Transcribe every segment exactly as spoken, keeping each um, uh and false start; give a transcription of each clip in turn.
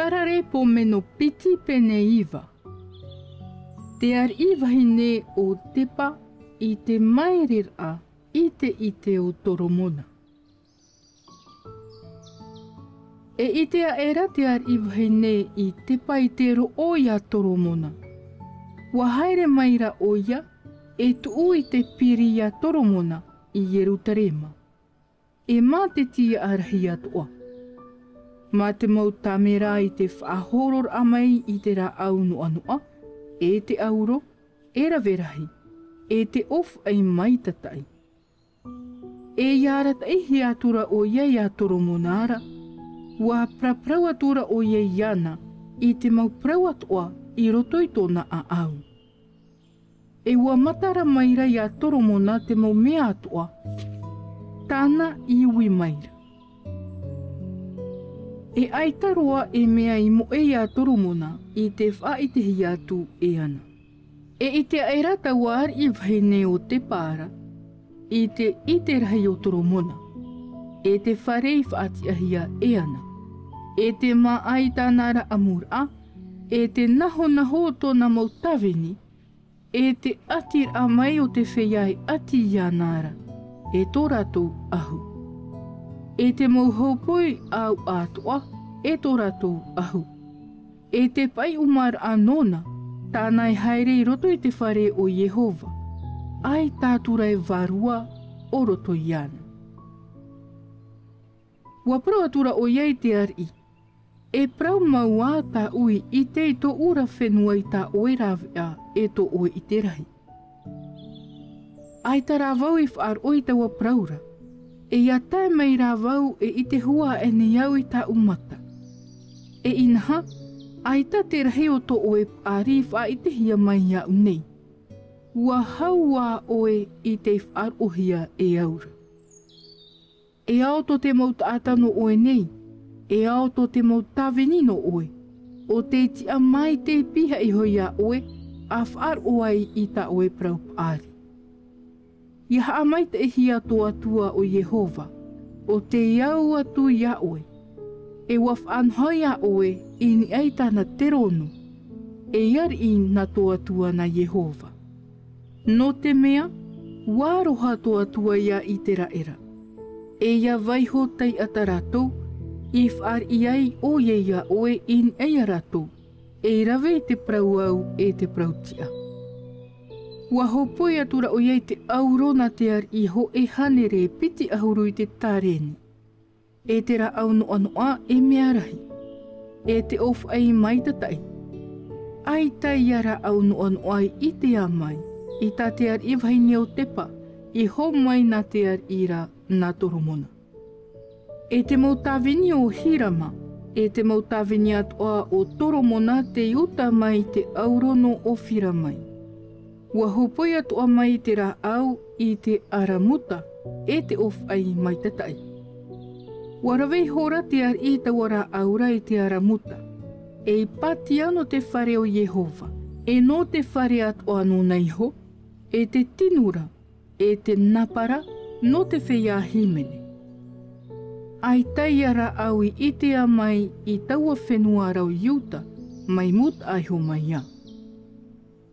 Arare pō meno piti pene iva. Te ariʻi vahine o Tepa i te māere ra i te ʻite o Toromona. E ʻite aʻera te ariʻi vahine i Tepa i te roʻo ia Toromona. ʻUa haere mai ra ʻoia, e tuʻu i te piri ia Toromona i Ierutarema. E mā te tiaʻa rahi atoʻa. Mā te mau tāmera i te faʻahororaʻa mai i te rāʻau noʻanoʻa, e te auro, e rave rahi, e te ʻōfaʻi maitataʻi. E ʻia arataʻihia atura ʻoia ia Toromona ra, ʻua paraparau atura ʻoia iāna i te mau parau atoʻa i roto i tōna ʻāʻau. E ʻua matara mai ra ia Toromona te mau mea atoʻa, tāna i ui mai ra. E ʻaita roa e mea i moʻe ia Toromona i te faʻaʻitehia atu e ana. E ʻite aʻera taua ariʻi vahine o Tepa ra, i te ʻite rahi o Toromona, e te fare i faʻatiʻahia e ana, e te māʻa i tāna ra ʻamuraʻa, e te nahonaho o tōna mau tāvini, e te ʻatiraʻa mai o te feiā e ʻati iāna ra, e tō rātou ʻahu. E te mau hōpoi ʻāuʻa atoʻa, e tō rātou ʻahu. E te paʻiʻumaraʻa nōna, tāna e haere i roto i te fare o Iehova, ʻaita atura e vārua o roto iāna. ʻUa parau atura ʻoia i te ariʻi, e parau mau ā tāʻu i ʻite i tōʻu ra fenua i tā ʻoe rāveʻa e tō ʻoe ʻite rahi. ʻAita rā vau i faʻaroʻo i taua parau ra, e ʻia tae mai rā vau e ʻite hua aʻe nei au i tāʻu mata. E inaha, ʻaita te rahi o tō ʻoe paʻari i faʻaʻitehia mai iāʻu nei. ʻUa hau ā ʻoe i tei faʻaroʻohia e au ra. E ao tō te mau taʻata nō ʻoe nei, e ao tō te mau tāvini nō ʻoe, ʻo tei tiʻa mai tei pihaʻi iho iā ʻoe, ʻa faʻaroʻo ai i tā ʻoe parau paʻari. ʻIa haʻamaitaʻihia tō Atua ʻo Iehova, ʻo tei au atu iā ʻoe, e ʻua faʻanaho iā ʻoe i niʻa i tāna terōno, ei ariʻi nā tō Atua nā Iehova. Nō te mea, ʻua aroha tō Atua iā Iteraʻera, e ʻia vaiho taiʻata rātou, i fāriʻi ai ʻoia iā ʻoe i niʻa ia rātou, ei rave i te parau au e te parau tiʻa. ʻUa hōpoi atura ʻoia i te auro nā te ariʻi hōʻē hānere piti ʻahuru i te tāreni. E te rāʻau noʻanoʻa e mea rahi, e te ʻōfaʻi maitataʻi. ʻAita ia rāʻau noʻanoʻa i ʻitea mai, i tā te ariʻi vahine o Tepa, i hōmai nā te ariʻi ra nā Toromona. E te mau tāvini o Hirama, e te mau tāvini atoʻa o Toromona tei uta mai i te auro nō Ofira mai. ʻUa hōpoi atoʻa mai te rāʻau i te aramuta, e te ʻōfaʻi maitataʻi. ʻUa rave ihora te ariʻi i taua rāʻau ra i te aramuta, ei pātia nō te fare o Iehova, e nō te fare atoʻa nōna iho, e te tinu ra, e te napa ra, nō te feiā hīmene. ʻAita ia rāʻau i ʻitea mai i taua fenua ra o Iuta, mai Mutaʻa iho mai ā.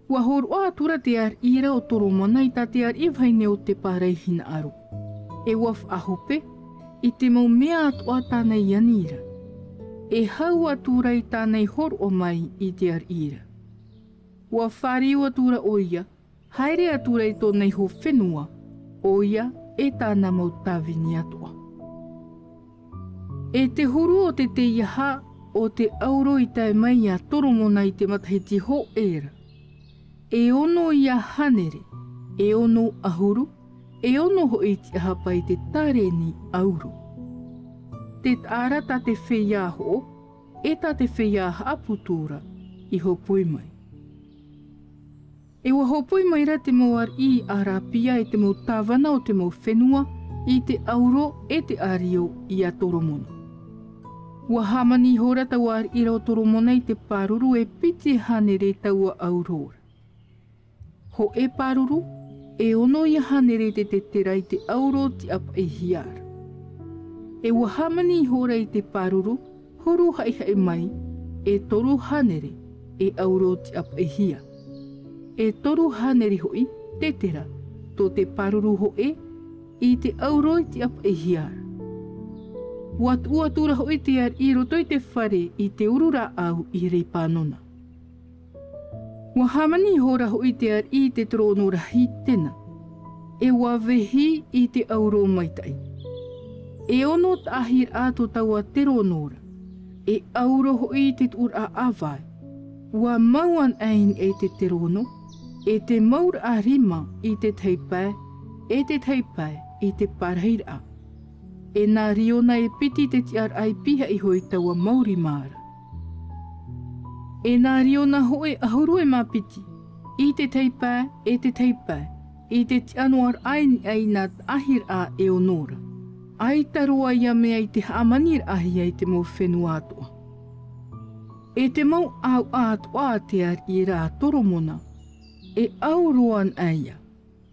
ʻUa hōroʻa atura te ariʻi ra o Toromona i tā te ariʻi vahine o Tepa ra i hinaʻaro. E ʻua faʻahope, i te mau mea atoʻa tāna i ani ra. E hau atura i tāna i hōroʻa mai i te ariʻi ra. ʻUa fāriu atura ʻoia, haere atura i tōna iho fenua, ʻoia e tāna mau tāvini atoʻa. E te huru o te teiaha o te auro i tae mai iā Toromona i te matahiti hōʻē ra. E ono ia hānere, e ono ʻahuru, e ono hoʻi tiʻahapa i te tāreni auro. Te taʻa ra tā te feiā hoʻo, e tā te feiā haʻaputu ra, i hōpoi mai. E ʻua hōpoi mai ra te mau ariʻi Arapia e te mau tāvana o te mau fenua i te auro e te ʻārio iā Toromona. ʻUa hāmani ihora taua ariʻi ra o Toromona i te pāruru e piti hānere taua auro ra. Hōʻē pāruru, e ono ia hānere te tetera i te auro tiʻapaʻihia ra. E ʻua hāmani ihora i te pāruru, huru haʻihaʻi mai, e toru hānere e ʻauro tiʻapaʻihia. E toru hānere hoʻi te tera tō te pāruru hōʻē i te ʻauro i tiʻapaʻihia ra. ʻUa tuʻu atu ra hoʻi te ariʻi i roto i te fare i te uru rāʻau i Repanona. ʻUa hāmani ihora hoʻi te ariʻi i te terōno rahi tena, e ʻua vehi i te ʻauro maitaʻi. E ono taʻahiraʻa tō taua terōno ra, e ʻauro hoʻi i te tuʻuraʻa ʻāvae. ʻUa mau anaʻe i niʻa i te terōno, e te mauraʻa rima i te tahi pae, e te tahi pae i te parahiraʻa. E nā riona e piti te tiʻaraʻa i pihaʻi iho i taua mau rima ra. E nā riona hōʻē ʻahuru e mā piti, i te tahi pae, e te tahi pae, i te tiʻa noa raʻa i niʻa i nā taʻahiraʻa e ono ra. ʻAita roa ia mea i te haʻamaniraʻahia i te mau fenua atoʻa. E te mau ʻāuʻa atoʻa a te ariʻi ra a Toromona, e ʻauro anaʻe ia.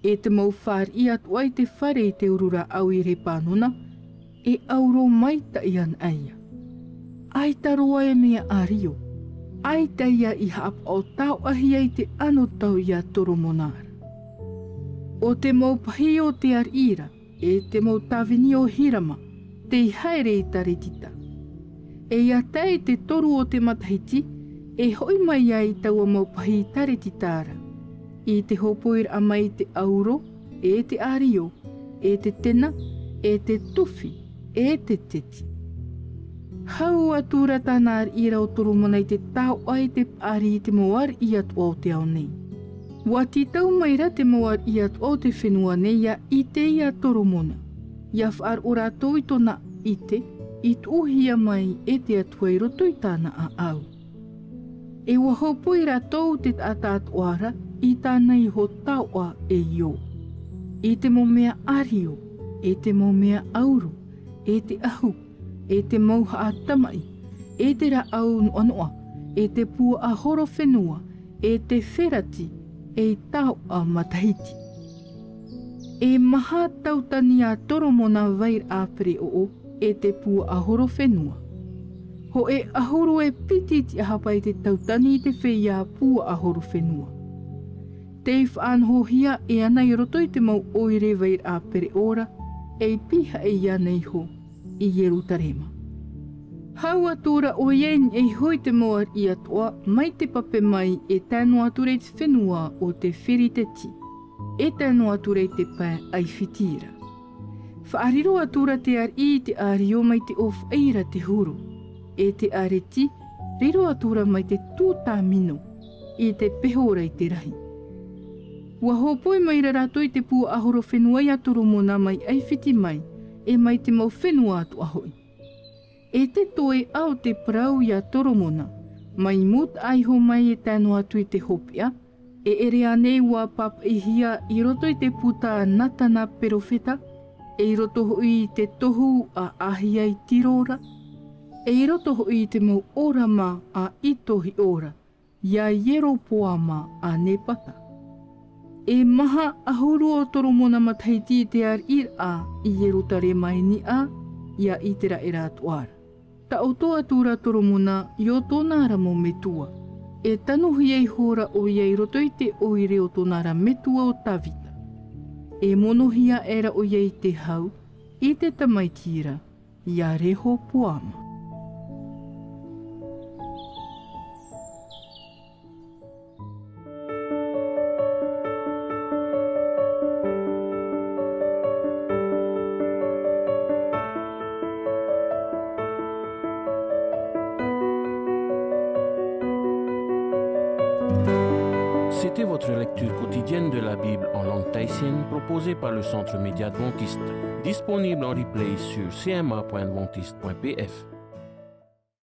E te mau fāriʻi atoʻa i te fare i te uru rāʻau i Repanona, e ʻauro maitaʻi anaʻe ia. ʻAita roa e mea ʻārio, ʻaita ia i haʻapaʻo taoʻahia i te anotau ia Toromona ra. ʻO te mau pahi o te ariʻi ra, e te mau tāvini o Hirama, tei haere i Taretita. E ia tae i te toru o te matahiti, e hoʻi mai ai taua mau pahi i Taretita ra, i te hōpoiraʻa mai i te ʻauro, e te ʻārio, e te tena, e te tufi, e te teti. Hau atu ra tāna ariʻi ra ʻo Toromona i te taoʻa i te paʻari i te mau ariʻi atoʻa o te ao nei. ʻUa tītau mai ra te mau ariʻi atoʻa o te fenua nei ia ʻite ia Toromona, ia faʻaroʻo rātou i tōna ʻite, i tuʻuhia mai e te Atua i roto i tāna ʻāʻau. E ʻua hōpoi rātou te taʻata atoʻa ra i tāna iho taoʻa e io. I te mau mea ʻārio, e te mau mea ʻauro, e te ʻahu, e te mau haʻa tamaʻi, e te rāʻau noʻanoʻa, e te puaʻahorofenua, e te ferati, ei taoʻa matahiti. E maha tautani a Toromona vairaʻa pereʻoʻo, e te puaʻahorofenua. Hōʻē ʻahuru e piti tiʻahapa i te tautani i te feiā puaʻahorofenua. Tei faʻanohohia e ana i roto i te mau ʻoire vairaʻa pereʻoʻo ra, ei pihaʻi ana iho i Ierutarema. Hau atu ra ʻoia i niʻa iho i te mau ariʻi atoʻa, mai te pape mai e tae noa atu ra i te fenua o te Firiteti, e tae noa atu ra i te pae ʻAifiti ra. Faʻariro atu ra te ariʻi i te ʻārio mai te ʻōfaʻi ra te huru, e te ʻāreti, riro atu ra mai te tūtāmino, i te peho ra i te rahi. ʻUa hōpoi mai ra rātou i te puaʻahorofenua ia Toromona mai ʻAifiti mai, e mai te mau fenua atoʻa hoʻi. E te toeʻa o te parau ia Toromona, mai mūtaʻa iho mai e tae noa atu i te hopeʻa, e ʻere ānei ʻua pāpaʻihia i roto i te puta a Natana perofeta, e i roto hoʻi i te tohu a Ahia i Tiro ra, e i roto hoʻi i te mau ʻōrama a Ito Hiʻo ra, ia Ieropoama a Nepata. E maha ʻahuru o Toromona matahiti i te ariʻiraʻa i Ierutarema i niʻa ia Iteraera atoʻa ra. Taʻoto atu ra Toromona i ō tōna ra mau metua. E tanuhia ihora ʻoia i roto i te ʻoire o tōna ra metua ʻo Tavita. E monohia aʻera ʻoia i te hau, i te tamaiti ra, ia Rehopoama. C'était votre lecture quotidienne de la Bible en langue tahitienne proposée par le Centre Média Adventiste, disponible en replay sur C M A point adventiste point P F.